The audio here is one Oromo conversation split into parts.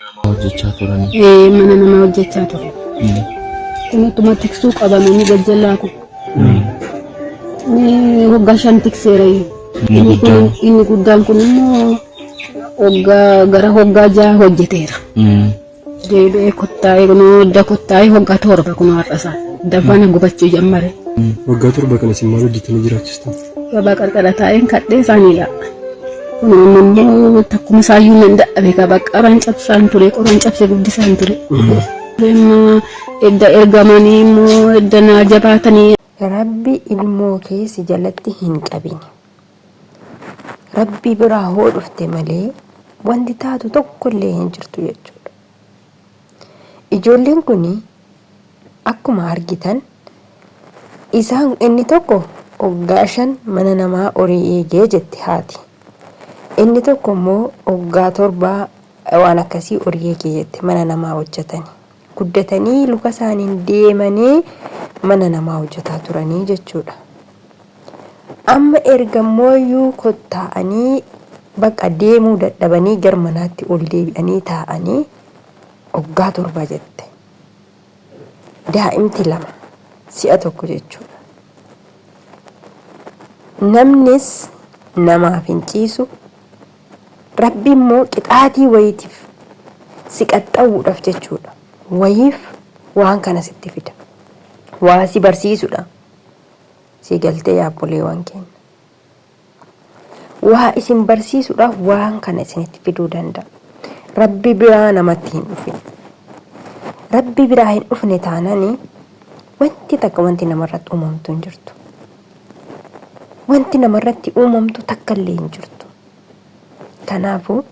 Hojjechaa turanii. Ee, mana namaa hojjechaa ture. Kun utuma tiksuu qabamanii gajjallaa kun. Inni waggaa 5 tikseera. Inni guddaan. Inni guddaan kun immoo waggaa gara waggaa 6 hojjeteera. Deebi'ee kottaa'ee kunoo edda kottaa'ee waggaa 7 kunoo har'asaa. Dafana gubachuu jammare. Waggaa 7 kana isin maal hojjettanii jiraachistan? Gabaa qarqara taa'een kadhee isaanii laa'a. Kun amma immoo takkuma isaayyuu nan dadhabe gabaa qoraan cabsaan ture qoraan cabsee guddisaan ture. Amma edda ergamanii immoo edda naa jabaatanii. Rabbi ilmoo kee si jalatti hin qabini. Rabbi biraa hoo dhufte malee wanti taatu tokkollee hin jirtu jechuudha. Ijoolleen kun akkuma argitan isaan inni tokko waggaa 5 mana namaa horii eegee jetti haati. Inni tokko immoo waggaa 7 waan akkasii horii eegee jette mana namaa hojjetani. Guddatanii luka isaaniin deemanii mana namaa hojjetaa turanii jechuudha. Amma erga mooyyuu kottaa'anii bakka deemuu dadhabanii gar manaatti ol deebi'anii taa'anii waggaa 7 jette. Daa'imti 2 si'a tokko jechuudha. Namnis namaaf hin ciisu. Rabbi immoo qixaatii wayiitiif si qaxxa'uudhaaf jechuudha. Wayiif waan kana sitti fida. Waa si barsiisudha. Sii galtee yaa obboleewwan keenya. Waa isin barsiisuudhaaf waan kana isinitti fiduu danda'a. Rabbi biraa namatti hin dhufin. Rabbi biraa hin dhufne taanani wanti takka wanti namarratti uumamtu hin jirtu. Wanti namarratti uumamtu takka illee hin jirtu. Kanaafuu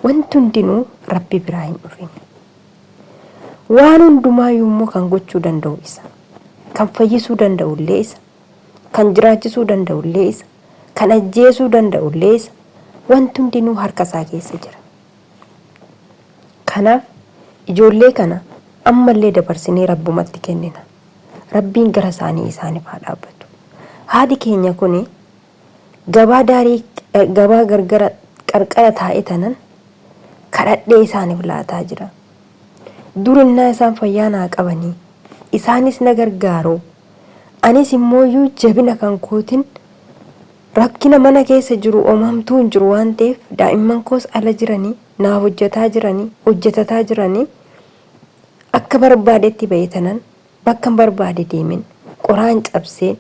wanti hundinuu Rabbi biraa hin dhufin. Waan hundumaayyuu immoo kan gochuu danda'u isa. Kan fayyisuu danda'u illee isa. Kan jiraachisuu danda'u illee isa. Kan ajjeesuu danda'u illee isa. Wanti hundinuu harka isaa keessa jira. Kanaaf ijoollee kana ammallee dabarsinee Rabbumatti kennina. Rabbiin gara isaanii isaaniif haa dhaabbatu. Haati keenya kuni gabaa daarii gabaa gargara qarqara taa'e tanan kadhadhee isaaniif laataa jira. Dur innaa isaan fayyaa naa qabanii isaanis na gargaaru. Anis immooyyuu jabina kan kootin rakkina mana keessa jiru omamtuu hin jiru waan ta'eef daa'imman koos ala jiranii naaf hojjetaa jiranii hojjetataa jiranii akka barbaadetti ba'e tanan bakka barbaade deemen qoraan cabseen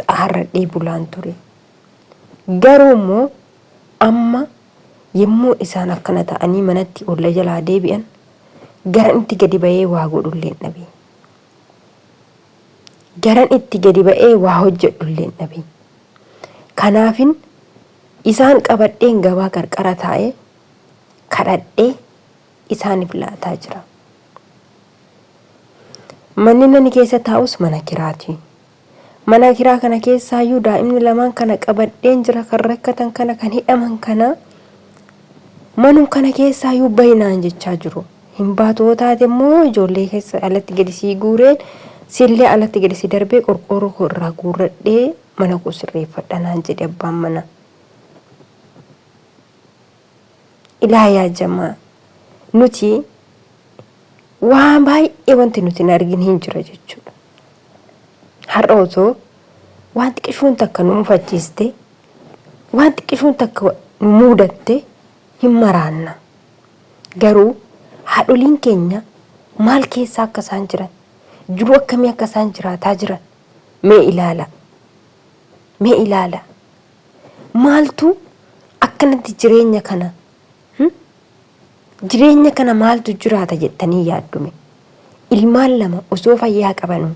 xaarradhee bulaan ture. Garuu immoo amma yommuu isaan akkana ta'anii manatti olla jalaa deebi'an garan itti gadi ba'ee waa godhullee hin dhabe. Garan itti gadi ba'ee waa hojjedhullee hin dhabe. Kanaafin isaan qabadheen gabaa qarqara taa'ee kadhadhee isaaniif laataa jira. Manni nani keessa taa'us mana kiraati. Mana kiraa kana keessaayyuu daa'imni lamaan kana qabadheen jira kan rakkatan kana kan hidhaman kana manum kana keessaayyuu bahi naan jechaa jiru. Hin baatu yoo taate immoo ijoollee keessa alatti gadi sii guureen sillee alatti gadi si darbee qorqoorroo koo irraa guurradhee mana koo sirreeffadha naan jedhe abbaan manaa. Ilaa yaa jamaa nuti waan baay'ee wanti nuti hin argin hin jira jechuudha. Har'a osoo waan xiqishuun takka nu mufachiiste, waan xiqishuun takka nu muudatte hin maraanna. Garuu haadholiin keenya maal keessa akka isaan jiran, jiruu akkamii akka isaan jiraataa jiran mee ilaala. Mee ilaala. Maaltu akkanatti jireenya kana Jireenya kana maaltu jiraata jettanii yaaddume? Ilmaan 2 osoo fayyaa qabanuu,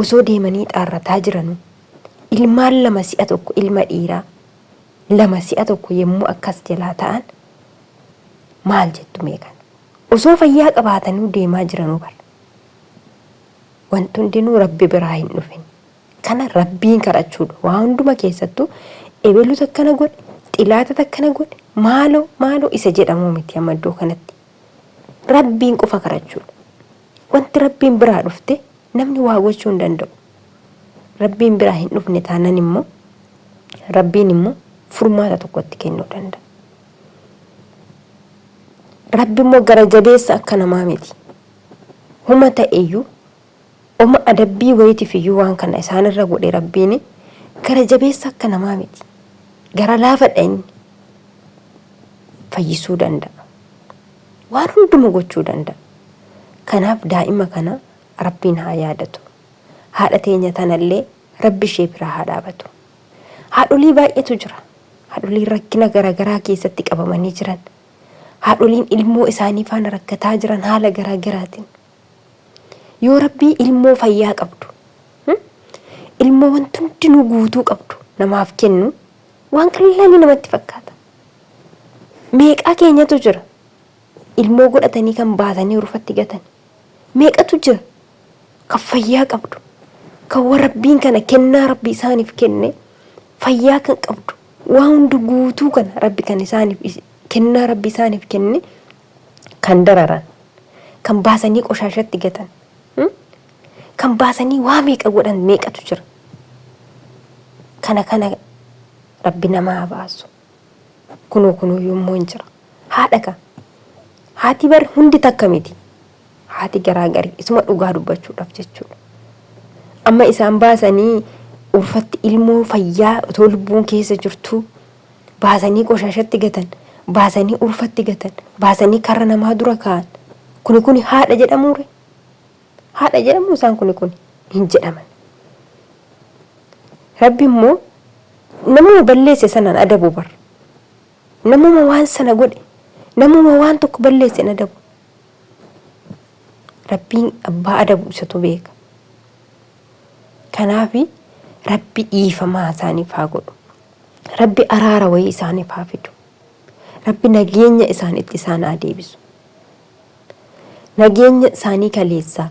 osoo deemanii xaarrataa jiranuu, ilmaan 2 si'a tokko ilma dhiiraa 2 si'a tokko yommuu akkas jalaa ta'an maal jettu mee kana? Osoo fayyaa qabaatanuu deemaa jiranuu bar. Wanti hundinuu Rabbi biraa hin dhufin. Kana Rabbiin kadhachuudha. Waa hunduma keessattuu ebelutu akkana godhe, xilaatatu akkana godhe, maaloo maaloo isa jedhamuu miti amma iddoo kanatti. Rabbiin qofa kadhachuudha. Wanti Rabbiin biraa dhufte namni waa gochuu hin danda'u. Rabbiin biraa hin dhufne taanan immoo Rabbiin immoo furmaata tokkotti kennuu danda'a. Rabbi immoo gara jabeessa akka namaa miti. Huma ta'eyyuu oma adabbii wayiitiif iyyuu waan kana isaanirra godhe Rabbiin gara jabeessa akka namaa miti. Gara laafadha inni. Fayyisuu danda'a. Waan hunduma gochuu danda'a. Kanaaf daa'ima kana Rabbiin haa yaadatu. Haadha teenya tanallee Rabbi ishee biraa haa dhaabatu. Haadholii baay'eetu jira. Haadholiin rakkina garaagaraa keessatti qabamanii jiran. Haadholiin ilmoo isaanii faana rakkataa jiran haala garaagaraatiin. Yoo Rabbii ilmoo fayyaa qabdu, ilmoo wanti hundinuu guutuu qabdu namaaf kennu waan qal'aanii namatti fakkaata. Meeqaa keenyatu jira ilmoo godhatanii kan baasanii rufatti gatan. Meeqatu jira kan fayyaa qabdu, kan warra Rabbiin kana kennaa Rabbi isaaniif kenne fayyaa kan qabdu, waa hundi guutuu kana Rabbi kan isaaniif kennaa Rabbi isaaniif kenne kan dararan, kan baasanii qoshaashatti gatan, kan baasanii waa meeqa godhan meeqatu jira. Kana kana Rabbi namaa baasu. Kunoo kunoo yommuu hin jira. Haadha ka. Haati bar hundi takka miti. Haati garaa gari isuma dhugaa dubbachuudhaaf jechuudha. Amma isaan baasanii urfatti ilmoo fayyaa otoo lubbuun keessa jirtuu baasanii qoshaashatti gatan, baasanii urfatti gatan, baasanii karra namaa dura kaa'an. Kuni kuni haadha jedhamuure? Haadha jedhamuu isaan kuni kuni hin jedhaman. Rabbi immoo namuma balleesse sanaan adabu bar. Namuma waan sana godhe, namuma waan tokko balleesse hin adabu. Rabbiin abbaa adabu isatu beeka. Kanaaf Rabbi dhiifamaa isaaniif haa godhu. Rabbi araara wayii isaaniif haa fidu. Rabbi nageenya isaanitti isaan haa deebisu. Nageenya isaanii kaleessaa,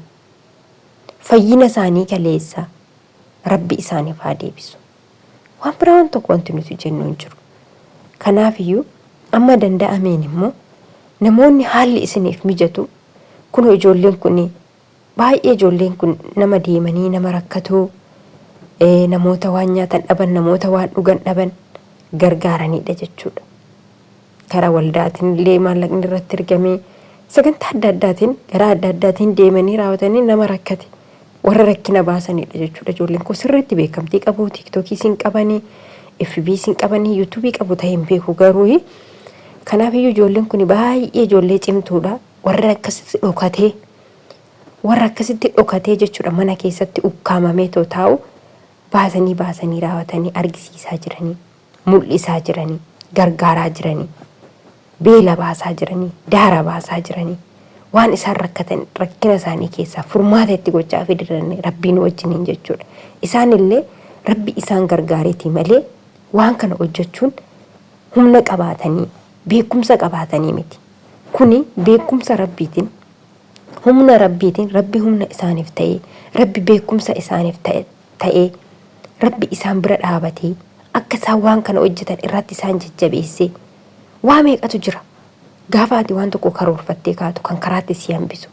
fayyina isaanii kaleessaa Rabbi isaaniif haa deebisu. Waan biraa waan tokko wanti nuti jennu hin jiru. Kanaaf iyyuu amma danda'ameen immoo namoonni haalli isiniif mijatu kunoo ijoolleen kun baay'ee ijoolleen kun nama deemanii nama rakkatoo namoota waan nyaatan dhaban namoota waan dhugan dhaban gargaaranidha jechuudha. Karaa waldaatiin illee maallaqni irratti ergamee sagantaa adda addaatiin garaa adda addaatiin deemanii raawwatanii nama rakkate warra rakkina baasanidha jechuudha. Ijoolleen koo sirriitti beekamtii qabu, tiiktookii siin qabanii, FB siin qabanii, yuutuubii qabu ta'e hin beeku garuu kanaaf iyyuu ijoolleen kun baay'ee ijoollee cimtuudha. Warra akkasitti dhokatee warra akkasitti dhokatee jechuudha mana keessatti ukkaamamee too taa'u baasanii baasanii raawwatanii argisiisaa jiranii. mul'isaa jiranii, gargaaraa jiranii, beela baasaa jiranii, daara baasaa jiranii, waan isaan rakkatan rakkina isaanii keessaa furmaata itti gochaa fidiranii Rabbiin wajjiniin jechuudha. Isaan illee Rabbi isaan gargaareetii malee waan kana hojjechuun humna qabaatanii beekumsa qabaatanii miti. Kuni beekumsa Rabbiitiin humna Rabbiitiin Rabbi humna isaaniif ta'ee Rabbi beekumsa isaaniif ta'e ta'ee Rabbi isaan bira dhaabatee akka isaan waan kana hojjetan irratti isaan jajjabeessee waa meeqatu jira. Gaafa ati waan tokko karoorfattee kaatu kan karaatti si hambisu.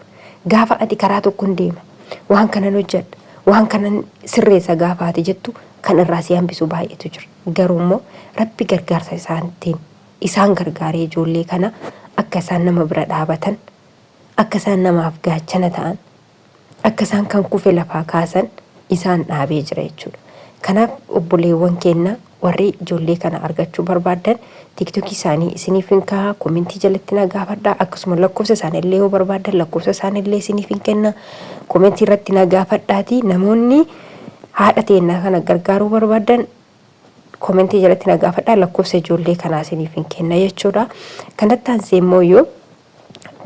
Gaafa ati karaa tokkon deema waan kanan hojjedha waan kanan sirreessa gaafa ati jettu kan irraa si hambisu baay'eetu jira. Garuu immoo Rabbi gargaarsa isaaniitiin isaan gargaaree ijoollee kana akka isaan nama bira dhaabatan akka isaan namaaf gaachana ta'an akka isaan kan kufe lafaa kaasan isaan dhaabee jira jechuudha. Kanaaf obboleewwan keenna warri ijoollee kana argachuu barbaaddan tiktokii isaanii isiniif hin kaa'a komentii jalatti na gaafadhaa akkasuma lakkoofsa isaanii illee yoo barbaaddan lakkoofsa isaanii illee isiniif hin kenna komentii irratti na gaafadhaati namoonni haadha teennaa kana gargaaruu barbaaddan komentii jalatti na gaafadhaa lakkoofsa ijoollee kanaa isiniif hin kenna jechuudha. Kanatti aansee immoo yoo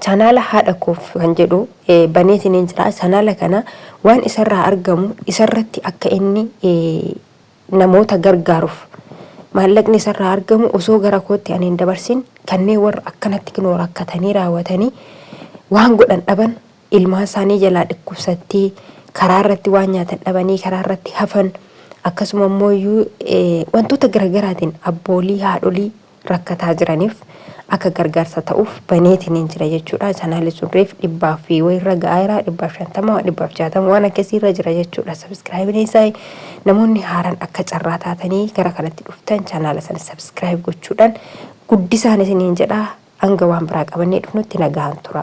chaanaala haadha koof kan jedhu baneetiin jira. Chaanaala kana waan isarraa argamu isarratti akka inni namoota gargaaruuf maallaqni isarraa argamu osoo gara kootti ani hin dabarsin kanneen warra akkanatti kinoo rakkatanii raawwatanii waan godhan dhaban ilmaan isaanii jalaa dhukkubsattee karaa irratti waan nyaatan dhabanii karaa irratti hafan akkasuma immoo wantoota garaagaraatiin abboolii haadholii rakkataa jiraniif akka gargaarsa ta'uuf baneetiniin jira jechuudha. Chaanaalli sun reef dhibbaa fi wayirra ga'aa jira. 150, 160 waan akkasii irra jira jechuudha. Sabiskiraayibiin isaa namoonni haaraan akka carraa taatanii gara kanatti dhuftan chaanaala sana sabiskiraayib gochuudhaan guddisaan isiniin jedha. Hanga waan biraa qabannee dhufnutti nagahaan turaa.